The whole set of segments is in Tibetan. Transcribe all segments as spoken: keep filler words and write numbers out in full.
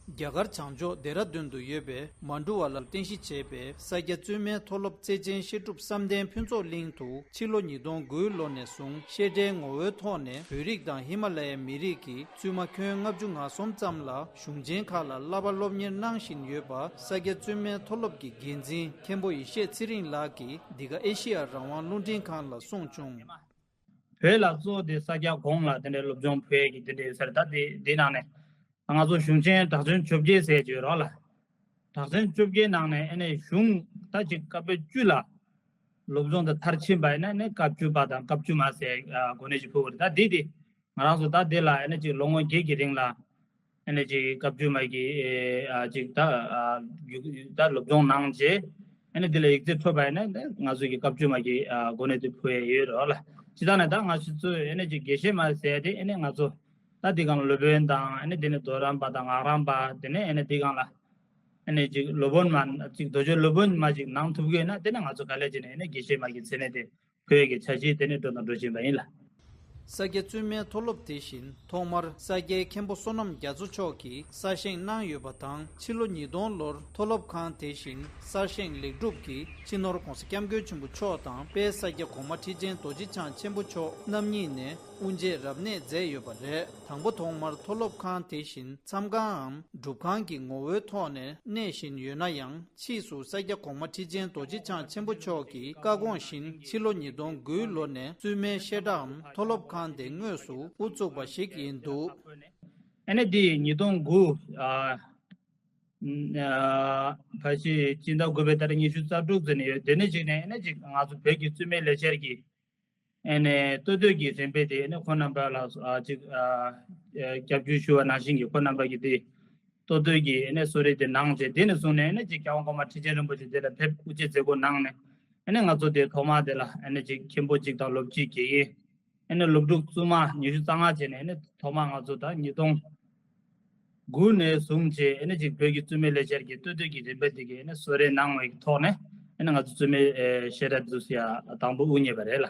རྒྱ་གར་བྱང་ཕྱོགས་ལྡེ་ར་ལྡུན་དུ་ཡོད་པའི་མཱན་ཌུ་ཝ་ལར་རྟེན་གཞི་བྱས་པའི་ས་སྐྱ་བཙུན་མའི་མཐོ་སློབ་བརྩེ་ཆེན་བཤད་སྒྲུབ་བསམ་གཏན་ཕུན་ཚོགས་གླིང་དུ་ཕྱི་ལོ་ཉིས་སྟོང་དགུའི་ལོ་ནས་བཟུང་བཤད་གྲྭའི་ངོ་བོའི་ཐོག་ནས་བོད་རིགས་དང་ཧི་མ་ལ་ཡའི་མི་རིགས་ཀྱི་བཙུན་མ་ཁྱོན་ལྔ་བཅུ་ང་གསུམ་ཙམ་ལ་གཞུང་ཆེན་ཁག་ལ་བསླབ་པ་སློབ་གཉེར་གནང་བཞིན་ཡོད་པ་ས་སྐྱ་བཙུན་མའི་མཐོ་སློབ་ཀྱི་འགན་འཛིན་མཁན་པོ་ཡེ་ཤེས་ཚེ་རིང་ལགས་ཀྱིས་འདི་ག་ཨེ་ཤེ་ཡ་རང་དབང་རླུང་འཕྲིན་ཁང་ལ་གསུངས་བྱུང་། བོད་ལ་གཙོ་བོ་དེ་ས་སྐྱ་གོང་ལ་དེ་འདྲའི་སློབ་སྦྱོང་ཕུལ་ཡས་ཀྱི་དེ་འདྲའི་ཡོད་ས་རེད། ད་དེ་དེའི་ནང་ནས་ང་ཚོ་གཞུང་ཆེན་གྲགས་ཆེན་བཅོ་བརྒྱད་ཟེར་གྱི་ཡོད་རོགས་ལ། གྲགས་ཆེན་བཅོ་བརྒྱད་ནང་ནས་ཨ་ནི་གཞུང་ད་ཅིག་བཀའ་པོད་བཅུ་ལ་སློབ་སྦྱོང་དེ་མཐར་ཕྱིན་པ་ཡིན་ན་ཨ་ནི་བཀའ་བཅུ་པ་དང་བཀའ་བཅུ་མ་ཟེར་གོ་གནས་ཅིག་ཕུལ་བ་རེད། ད་དེ་དེ་ང་རང་ཚོ་ད་དེ་ལ་ཨ་ནི་ཅིག་ལོ་ངོ་བརྒྱད་ཀྱི་རིང་ལ། ཨ་ནི་ཅིག་བཀའ་བརྒྱུད་མ་གི་ཨ་ཅིག་ད་ཨ་ཡུ་ད་སློབ་སྦྱོང་གནང་རྗེས་ཨ་ནི་འདི་ལ་ཡིག་ཚད་ཐོབ་པ་ཡིན་ན་ད་ང་ཚོ་གི་བཀའ་བརྒྱུད་མ་གི་ཨ་གོ་གནས་དེ་ཕུལ་ཡས་ཡོད་རོགས་ལ། སྤྱིར་བཏང་ནས་ད་ང་ཚོ་ཚོས་ཨ་ནི་ཅིག་དགེ་བཤེས་མ་ཟེར་དེ་ཨ་ནི་ང་ཚོ་ད་འདི་གང་སློབ་དཔོན་དང་ཨ་ནི་དེ་ནི་རྡོ་རམས་པ་དང་སྔགས་རམས་པ་དེ་ནས་ཨ་ནི་འདི་གང་ལ་ཨ་ནི་ཅིག་སློབ་དཔོན་མ་ཅིག་རྡོ་རྗེ་སློབ་དཔོན་མ་ཅིག་གནང་ཐུབ་གི་ཡོད་ན་དེ་ནི་ང་ཚོ་ག་ལེ་ཅིག་ནས་ཨ་ནི་དགེ་བཤེས་མ་གི་མཚན་གནས་དེ། བོད་ཀྱི་ཆ་གཞི་དེ་ནས་འགྲོ་དང་འགྲོ་བཞིན་པ་ཡིན་ལ། ས་སྐྱ་བཙུན་མའི་མཐོ་སློབ་དེ་བཞིན་ཐོག་མར་ས་སྐྱའི་མཁན་པོ་བསོད་ནམས་རྒྱ་མཚོ་མཆོག་གིས་གསར་བཞེངས་གནང་ཡོད་པ་དང་ཕྱི་ལོ་ཉིས་སྟོང་ལོར་མཐོ་སློབ་ཁང་དེ་བཞིན་གསར་བཞེངས་ལེགས་གྲུབ་ཀྱིས་སྤྱི་ནོར་༸གོང་ས་༸སྐྱབས་མགོན་ཆེན་པོ་མཆོག་དང་དཔལ་ས་སྐྱ་གོང་མ་ཁྲི་ཆེན་རྡོ་རྗེ་འཆང་ཆེན་པོ་མཆོག་རྣམ་གཉིས་ནས་དབུ་འབྱེད་རབ་གནས་མཛད་ཡོད་པ་རེད། དང་པོ་ཐོག་མར་མཐོ་སློབ་ཁང་དེ་བཞིན་མཚམས་ཁང་སྒྲུབ་ཁང་གི་ངོ་བོའི་ཐོག་ནས་གནས་བཞིན་ཡོད་ན་ཡང་། ཕྱིས་སུ་ས་སྐྱ་གོང་མ་ཁྲི་ཆེན་རྡོ་རྗེ་འཆང་ཆེན་པོ་མཆོག་གི་བཀའ་དགོངས་བཞིན་ཕྱི་ལོ་ཉིས་སྟོང་དགུའི་ལོ་ནས་བཙུན་མའི་བཤད་གྲྭའམ་མཐོ་སློབ་ཁང་དེ་དངོས་སུ་དབུ་བཙུགས་པ་ཞིག་ཡིན་འདུག། ཨ་ནི་དེ་ཉིས་སྟོང་དགུ་ཨ་ཨ་ཕལ་ཆེར་སྤྱི་ཟླ་དགུ་པའི་ཏ་རིག་ཉི་ཤུ་རྩ་དྲུག་ཙམ་ནས་ཡོད། དེ་ནས་གཅིག་ནས་ཨ་ནི་གཅིག་ང་ཚོ་བོད་ཀྱི་བཙུན་མའི་ལས་འཆར་གྱི་ཨ་ནི་ལྟོ་ཐོས་ཀྱི་རིམ་པས་དེ་ཨ་ནི་ཁོང་རྣམ་པ་ལ་ཨ་ཅིག་ཨ་ཨ་སྐྱབས་བཅོལ་ཞུ་བ་ནང་བཞིན་གྱི་ཁོང་རྣམ་པ་གི་དེ་ལྟོ་ཐོས་ཀྱི་ཨ་ནི་གསོལ་རས་དེ་གནང་རྗེས་དེ་ནས་བཟུང་ནས་ཨ་ནི་ཅིག་སྐྱབས་མགོན་གོང་མ་ཁྲི་ཆེན་རིན་པོ་ཆེ་དེ་ལ་ཕེབས་དབུ་འབྱེད་མཛད་སྒོ་གནང་ནས་ཨ་ནི་ང་ཚོ་དེ་ཐོག་མ་དེ་ལ་ཨ་ནི་ཅིག་མཁན་པོ་གཅིག་དང་སློབ་སྤྱི་དགེ་རྒན་ཨ་ནི་སློབ་ཕྲུག་བཙུན་མ་ཉི་ཤུ་རྩ་ལྔ་བྱས་ནས་ཨ་ནི་ཐོག་མ་ང་ཚོ་ད་ཉིས་སྟོང་དགུ་ནས་བཟུང་བྱས་ཨ་ནི་ཅིག་བོད་ཀྱི་བཙུན་མའི་ལས་འཆར་གྱི་ལྟོ་ཐོས་ཀྱི་རིམ་པ་དེ་གའི་ཨ་ནི་གསོལ་རས་གནང་བའི་ཐོག་ནས་ཨ་ནི་ང་ཚོ་བཙུན་མའི་ཨེ་བཤད་གྲྭ་འདུག་སེ་ཡ་དང་པོ་དབུ་བརྙེས་པ་རེད་ལ།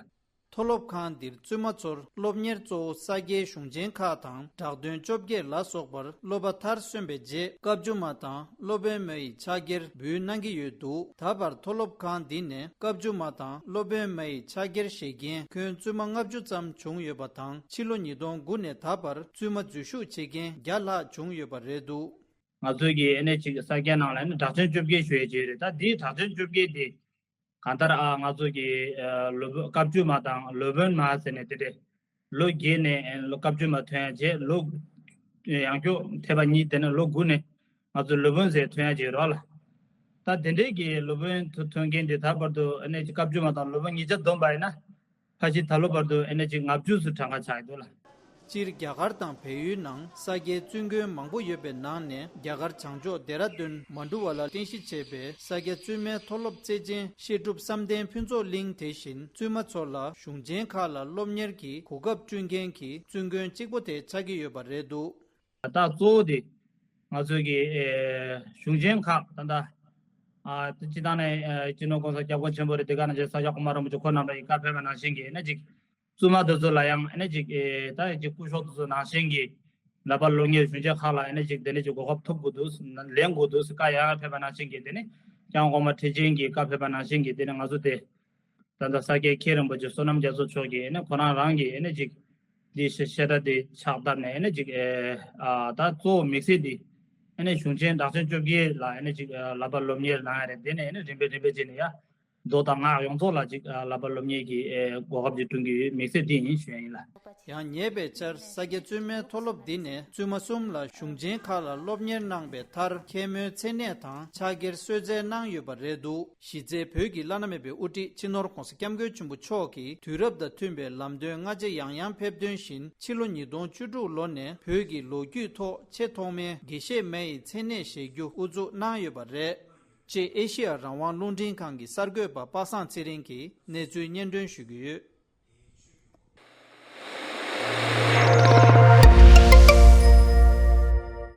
མཐོ་སློབ་ཁང་འདིར་བཙུན་མ་ཚོར་སློབ་གཉེར་གཙོ་བོ་ས་སྐྱའི་གཞུང་ཆེན་ཁག་དང་གྲགས་འདོན་བཅོ་བརྒྱད་ལ་སོགས་པར་སློབ་པ་མཐར་སོན་པའི་རྗེས་བཀའ་བཅུ་མ་དང་སློབ་དཔོན་མ་ཡི་ཕྱག་འཁྱེར་འབུལ་གནང་གི་ཡོད་འདུག། ད་བར་མཐོ་སློབ་ཁང་འདི་ནས་བཀའ་བཅུ་མ་དང་སློབ་དཔོན་མ་ཡི་ཕྱག་འཁྱེར་བཞེས་མཁན་ཁྱོན་བཙུན་མ་ལྔ་བཅུ་ཙམ་བྱུང་ཡོད་པ་དང་ཕྱི་ལོ་ཉིས་སྟོང་དགུ་ནས་ད་བར་བཙུན་མ་འཛུལ་ཞུགས་བྱེད་མཁན་བརྒྱ་ལྷག་བྱུང་ཡོད་པ་རེད་འདུག། ང་ཚོའི་གི་ཨ་ནི་ཅིག་ས་སྐྱ་ནང་ལ་ཨ་ནི་གྲགས་ཆེན་བཅོ་བརྒྱད་ཞུ་ཡས་ཅིག་རེད། ད་འདིའི་གྲགས་ཆེན་བཅོ་བརྒྱད་དེ་གང་ལྟར་ཨ་ང་ཚོ་གི་ཨ་སློབ་དཔོན་བཀའ་བཅུ་མ་དང་སློབ་དཔོན་མ་ཟེར་ནས་དེ་འདྲས་ལོ་བརྒྱད་ནས་ཨ་ནི་ལོ་བཀའ་བཅུ་མ་ཐོན་ཡ་བྱས་ལོ་ཡང་སྐྱོ་ཐེ་བ་གཉིས་དེ་ནས་ལོ་དགུ་ནས་ང་ཚོ་སློབ་དཔོན་ཟེར་ཐོན་ཡ་ཅིག་རོགས་ལ། ད་དེ་འདྲས་ཀྱི་སློབ་དཔོན་ཐོན་མཁན་དེ་ད་བར་དུ་ཨ་ནི་བཀའ་བཅུ་མ་དང་སློབ་དཔོན་ཉིས་ཆ་བསྡོམས་པ་ཡིན་ན། ཁ་ཅིག་ད་ལོ་བར་དུ་ཨེ་ནས་ཅིག་ལྔ་བཅུ་ཙམ་གྲངས་ཀ་ཆགས་ཡོད་ལ། སྤྱིར་རྒྱ་གར་དང་བལ་ཡུལ་ནང་ས་སྐྱའི་བཙུན་དགོན་མང་པོ་ཡོད་པའི་ནང་ནས་རྒྱ་གར་བྱང་ཕྱོགས་ལྡེ་ར་ལྡུན་མན་ཌུ་ཝ་ལར་རྟེན་གཞི་བྱས་པའི་ས་སྐྱ་བཙུན་མའི་མཐོ་སློབ་བརྩེ་ཆེན་བཤད་སྒྲུབ་བསམ་གཏན་ཕུན་ཚོགས་གླིང་དེ་བཞིན་བཙུན་མ་ཚོ་ལ་གཞུང་ཆེན་ཁག་ལ་སློབ་གཉེར་གྱི་གོ་སྐབས་བསྐྲུན་མཁན་གྱི་བཙུན་དགོན་གཅིག་པོ་དེ་ཆགས་ཀྱི་ཡོད་པ་རེད་འདུག། ད་གཙོ་བོ་དེ་ང་ཚོའི་གི་ཨེ་གཞུང་ཆེན་ཁག་ད་ལྟ་ཨ་སྤྱི་བཏང་ནས་ཨེ་སྤྱི་ནོར་༸གོང་ས་༸སྐྱབས་མགོན་ཆེན་པོ་རེད། དེ་ག་ནང་བཞིན་ས་སྐྱ་གོང་མ་རིན་པོ་ཆེ་ཁོང་རྣམ་པ་ཡི་བཀའ་ཕེབས་པ་ནང་བཞིན་གྱི་ཨེ་ནས་ཅིག་བཙུན་མ་དེ་ཚོ་ལ་ཡང་ཨེ་ནས་ཅིག་ཨེ་ད་ཅིག་སྐུ་ཞབས་དེ་ཚོ་ནང་བཞིན་གྱི་ལག་པ་སློབ་གཉེར་གཞུང་ཆེན་ཁག་ལ་ཨེ་ནས་ཅིག་དེ་ནས་ཅིག་གོ་སྐབས་ཐོབ་དགོས་འདུག་ལེན་དགོས་འདུག་བཀའ་ཡང་ཡང་ཕེབས་པ་ནང་བཞིན་གྱི་དེ་ནས་༸སྐྱབས་མགོན་གོང་མ་ཁྲི་ཆེན་གྱི་བཀའ་ཕེབས་པ་ནང་བཞིན་གྱི་དེ་ནས་ང་ཚོ་དེ། ད་ལྟ་ས་སྐྱའི་མཁན་རིན་པོ་ཆེ་བསོད་ནམས་རྒྱ་མཚོ་མཆོག་གིས་ཨེ་ནས་ཁོ་རང་རང་གིས་ཨེ་ནས་ཅིག་འདི་བཤད་བཤད་གྲྭ་འདི་ཕྱག་བཏབ་ནས་ཨེ་ནས་ཅིག་ཨེ་ཨ་ད་གཙོ་བོ་དམིགས་བསལ་འདི་ཨེ་ནས་གཞུང་ཆེན་གྲགས་ཆེན་བཅོ་བརྒྱད་ལ་ཨེ་ནས་ཅིག་ཨ་ལག་པ་སློབ་གཉེར་གནང་ཡ་རེད། དེ་ནས་ཨེ་ནས་རིམ་པས་རིམ་པས་བྱས་ནས་ཡ་མདོ་དང་སྔགས་ཡོངས་རྫོགས་ལ་ཅིག་ཨ་ལག་པ་སློབ་གཉེར་གྱི་ཨེ་གོ་སྐབས་ཅིག་བསྐྲུན་གྱི་ཡོད། དམིགས་བསལ་འདི་ཡིན་ཞུ་ཡ་ཡིན་ལ། ཡང་ཉེ་བའི་ཆར་ས་སྐྱ་བཙུན་མའི་མཐོ་སློབ་འདི་ནས་བཙུན་མ་གསུམ་ལ་གཞུང་ཆེན་ཁག་ལ་སློབ་གཉེར་གནང་བའི་མཐར་མཁན་མོའི་མཚན་གནས་དང་ཕྱག་འཁྱེར་གསོལ་སྩལ་གནང་ཡོད་པ་རེད་འདུག། གཞི་རྩའི་བོད་ཀྱི་བླ་ན་མེད་པའི་དབུ་ཁྲིད་སྤྱི་ནོར་༸གོང་ས་༸སྐྱབས་མགོན་ཆེན་པོ་མཆོག་གིས་དུས་རབས་དང་མཐུན་པའི་ལམ་སྟོན་སྔ་རྗེས་ཡང་ཡང་ཕེབས་དོན་བཞིན་ཕྱི་ལོ་ཉིས་སྟོང་བཅུ་དྲུག་ལོ་ནས་བོད་ཀྱི་ལོ་རྒྱུས་ཐོག་ཆེས་ཐོག་མའི་དགེ་བཤེས་མ་ཡི་མཚན་གནས་བཞེས་རྒྱུ་དབུ་འཛུགས་གནང་ཡོད་པ་རེད། ཅེས་ཨེ་ཤེ་ཡ་རང་དབང་རླུང་འཕྲིན་ཁང་གི་གསར་འགོད་པ་པ་སངས་ཚེ་རིང་གིས་གནས་ཚུལ་སྙན་སྒྲོན་ཞུ་གི་ཡོད།